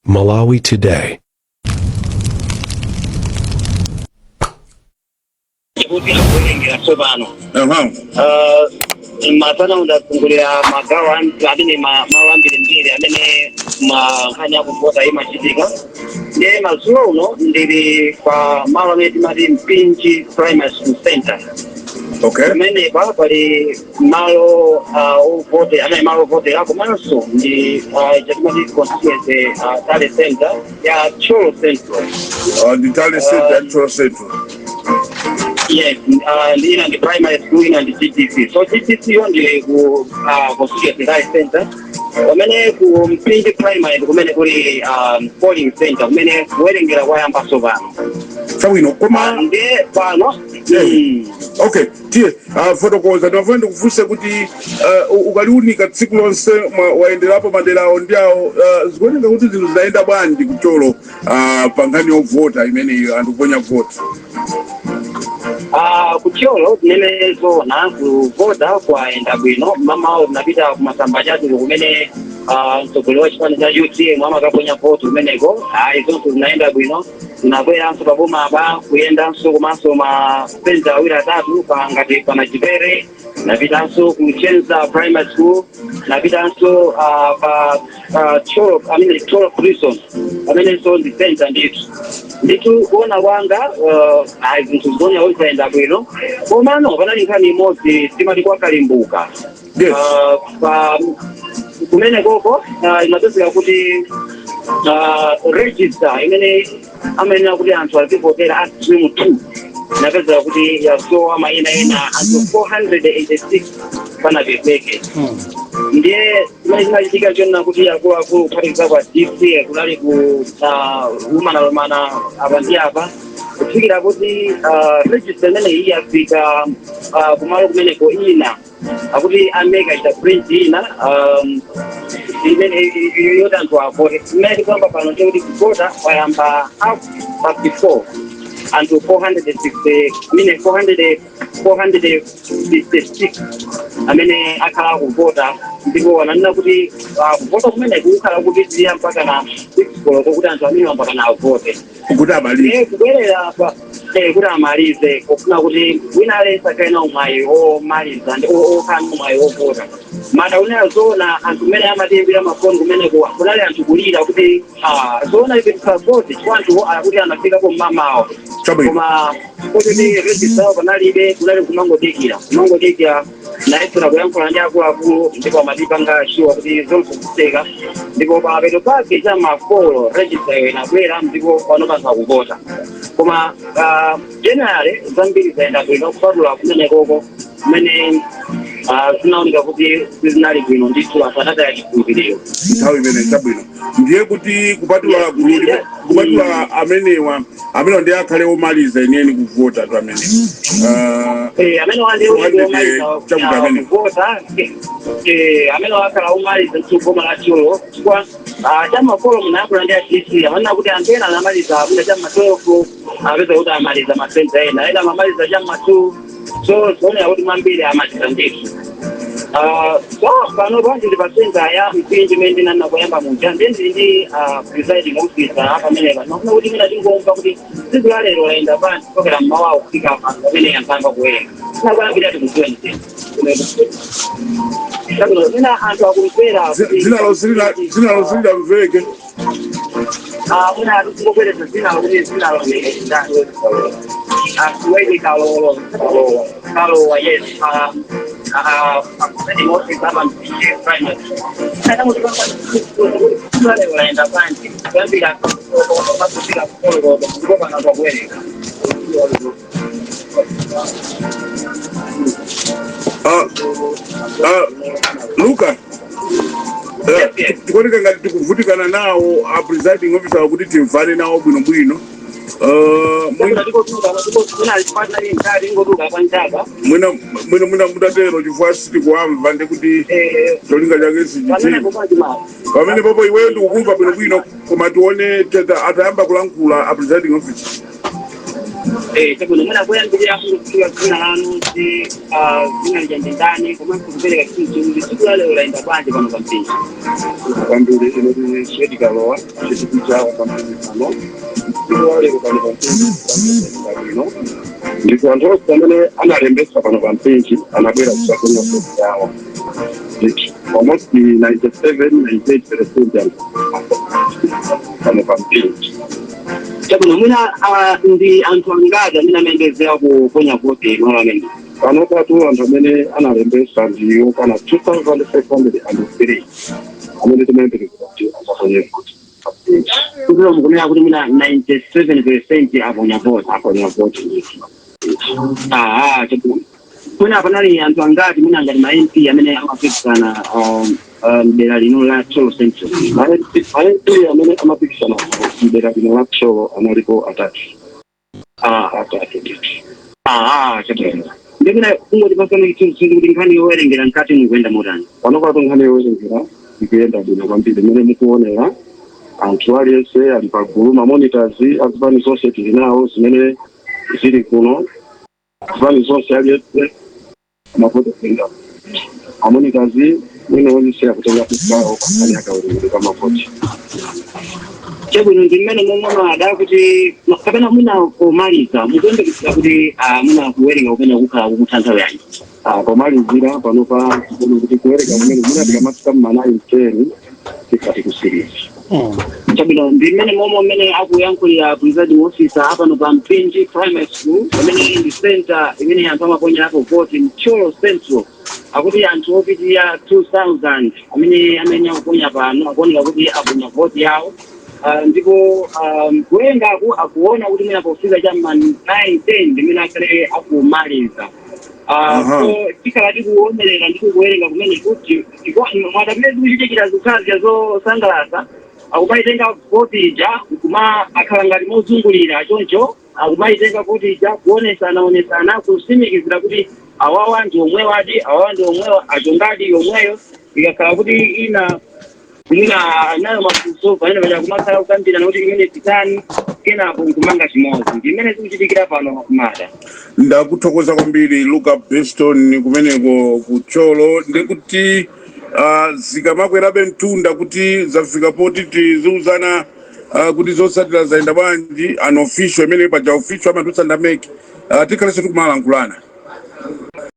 Malawi Today. Kuti akuwerengera tsopano. Masana ndazungulira magawo amene malo ambirimbiri amene nkhani yakuvota imachitika. Ndiye madzulo uno ndili pa malo amene timati Mpinji Primary School Center. Pamenepa pali malo ovote amene malo ovotera komanso ndi chatimati constituency tally center ya Thyolo Central. Ndi tally center ya Thyolo Central. Yes, ndi ina ndi primary school, ina ndi GTC. So GTC yo ndi ku constituency tally center, pamene ku Mpinji Primary ndi kumene kuli polling center kumene kuwerengera kwayamba tsopano. Chabwino, koma Ndiye pano Okay, tiye fotokoza. Ndimafuna ndikufunse kuti ukaliunika tsiku lonse, wayenderapo maderawo ndi awo, zikuoneka kuti zinthu zidayenda bwanji ku Thyolo pa nkhani yovota imeneyo, anthu kuponya voti? Ku Thyolo, tinene zoona, kuvota kwayenda bwino. Mamawa tinapita kumasamba chatulu kumene mtsogoleri wa chipani cha UTM amakaponya voti kumeneko. Ayi, zonse zinayenda bwino. Tinabweranso paboma apa, kuyendanso komanso ma center awiri atatu pa ngati pa Nachipere, napitanso ku Chenza Primary School, napitanso pa Thyolo, I mean, Thyolo Prison amenenso ndi center. Ndithu ndithu, kuona kwanga, ayi, zinthu zikuoneka kuti zayenda bwino. Komano panali nkhani imodzi timati kwa Kalimbuka. Pa kumene koko imapezeka kuti register imene amayenera kuti anthu azivotera a stream 2 inapezeka kuti yasowa mayina ena anthu 486 panapezeke. Ndiye chimene chinachitika chonena kuti akuluakulu kuphatikiza kwa DC kunali ku lumanalumana apa ndi apa kufikira kuti register imeneyi yafika kumalo kumeneko. Ina akuti a MEC achita print ina imene yoti anthu avote. Imene tikuyamba pano ndikuti kuvota kwayamba 4:30, anthu 460, I mean 400 456 amene akhala akuvota, ndipo ananena kuti kuvota kumeneku kukhala kupitirira mpaka na 6 koloko kuti anthu amene mpaka na avote. Kuti amalize. Kubwerera pa kuti amalize, kufuna kuti wina aliyense akhale nawo mwayi omaliza ndi okhala nawo mwayi ovota. Madaunena zoona, anthu kumene amatiimbira mafoni kumeneko kunali anthu kulira kuti, "Ah, zoona ife tisavote?" Chifukwa anthu akuti anafikapo mmamawa koma kuti ndi register yawo panalibe, kunali kumangodikira kumangodikira. Nayesera kuyankhula ndi akuluakulu ndipo amatipanga sure kuti zonse zitheka, ndipo pamapeto pake cha ma 4 register iyo inabwera ndipo pano anthu akuvota. Koma generally zambiri zayenda bwino kupatula kumenekoko kumene zinaoneka kuti sizinali bwino ndithu, anthu anataya chikhulupiriro. Nthawi imene, chabwino, ndiye kuti kupatula gulu kupatula amenewa ndiye akhale omaliza enieni kuvota tu amene Amene wandi 400 omaliza chakuti amene. kuvota, amene wakhala omaliza mtsogoma la Thyolo, chifukwa cha ma 4 munayankhula ndi a DC, amanena kuti anthu ena anamaliza mwina cha ma 12, apeza kuti amaliza ma center ena, ena amamaliza cha ma 2, so zionera kuti mwambiri amaliza ndithu. So pano panji ndi pa center ya Mpinji imene ndinanena kuyamba muja. Ndiye ndili ndi presiding officer pamenepa. Ndimafuna kuti mina tingomva kuti tsiku la lero layenda bwanji kuchokera mmawawo kufika pano pamene anthu ayamba kuwerenga. Sinakwambira tikudziwa mtendo mina anthu akumvera. Dzinalo silidamveke. Mwina tikungobwereza dzinalo kuti dzinalo ndi ndani? Asiweke Kalolo, Kalowa, yes. Presiding officer apa Mpinji Primary, kana kuti pamba lero layenda bwanji kuyambira kufika 4 koloko ndipo pano pakuwerenga? Luka, Yes. tikuoneka ngati tikuvutikana nawo a presiding officer kuti timvane nawo bwinobwino. Tingotuka panjapa. Mwina mutatero, chifukwa sitikuwamva, ndi kuti cholinga chake sichidziwa. Pamenepo pachimala. Pamene popo iweyo ndikukumva bwinobwino, koma tione tata atayamba kulankhula a presiding officer. Chabwino, mwina kuyambirira kungodziwa dzina lanu ndi dzina lija ndi ndani, komanso kupereka chithunzi kuti tsiku la lero layenda bwanji pano pa Mpinji. Kwambiri, ine ndi Shedikalowa chitikuchawa pampinji pano. Tsiku la lero pano pampinji bwino, ndipo anthu onse amene analembetsa pano pampinji anabwera kudzaponya voti yawo. Almost 97 98% anthu pano pampinji. Chabwino, mwina ndi anthu angati amene amayembekezera kuponya voti malo amene? Pano patu anthu amene analembetsa ndi okwana 2503 amene timayembekezera kuti adzaponye voti pampinji. Kutero mukunena kuti mwina 97% aponya voti? Aponya voti ndithu. Chabwino, mwina panali anthu angati, mwina ngati ma MP amene amapikisana dera lino la Thyolo Central? Ma MP amene amapikisana mdera lino la Thyolo analipo atatu. Atatu ndithu. Chabwino, ndimene kungoti pasana chithunzithunzi kuti nkhani yowerengera mkati mukuyenda motani? Pano patu nkhani yowerengera ikuyenda bwino kwambiri. Mmene mukuonera, anthu aliyense ali pagulu. Ma monitors azipani zonse tili nawo zimene zili kuno, zipani zonse, aliyense amavoti kuyenda. Ma monitors mwene onse akutenga gawo pankhani yakawerengero ka mavoti. Chabwino, ndi mmene momwe mada kuti kapena mwina pomaliza mukuyembekezera kuti mwina kuwerenga kumene kukhala kukutha nthawi yanji? Pomalizira panopa tikuona kuti kuwerenga kumene mwina tikamafika mma 9 10 tikati kusiriza. Chabwino, ndi mmene momwe mmene akuyankhulira presiding officer apano pa Mpinji Primary School, pamene ndi center imene anthu amaponyerapo voti mThyolo Central. Akuti anthu opitirira 2000 amene akuponya pano akuoneka kuti aponya voti yawo. Ndipo kuwerengaku akuona kuti mwina pofika cha ma 9 10 ndimene akhale akumaliza. So tikhala tikuonerera ndi kuwerenga kumene kuti mwadamene zikuchitikira zikhala zosangalatsa. Akumaitenga voti ija kuma akhala ngati mozungulira choncho, akumaitenga voti ija kuonesana onesana, kusimikizira kuti awawa ndi omwewadi, awawa ndi omwewa, achongadi yomweyo. Ikakhala kuti ina mwina nayo mafunso pamene paja kumakhala kukambirana kuti imene titani, kenapo nkumanga chimodzi. Ndi imene zikuchitikira pano, mada. Ndakuthokoza kwambiri, Luka Beston, kumeneko kuThyolo. Ndikuti zikamakwerabe mtunda kuti zafika poti tiziuzana kuti zotsatira zayenda bwanji, unofficial imene paja official amatutsa nda MEC, tikhalenso tikumalankhulana.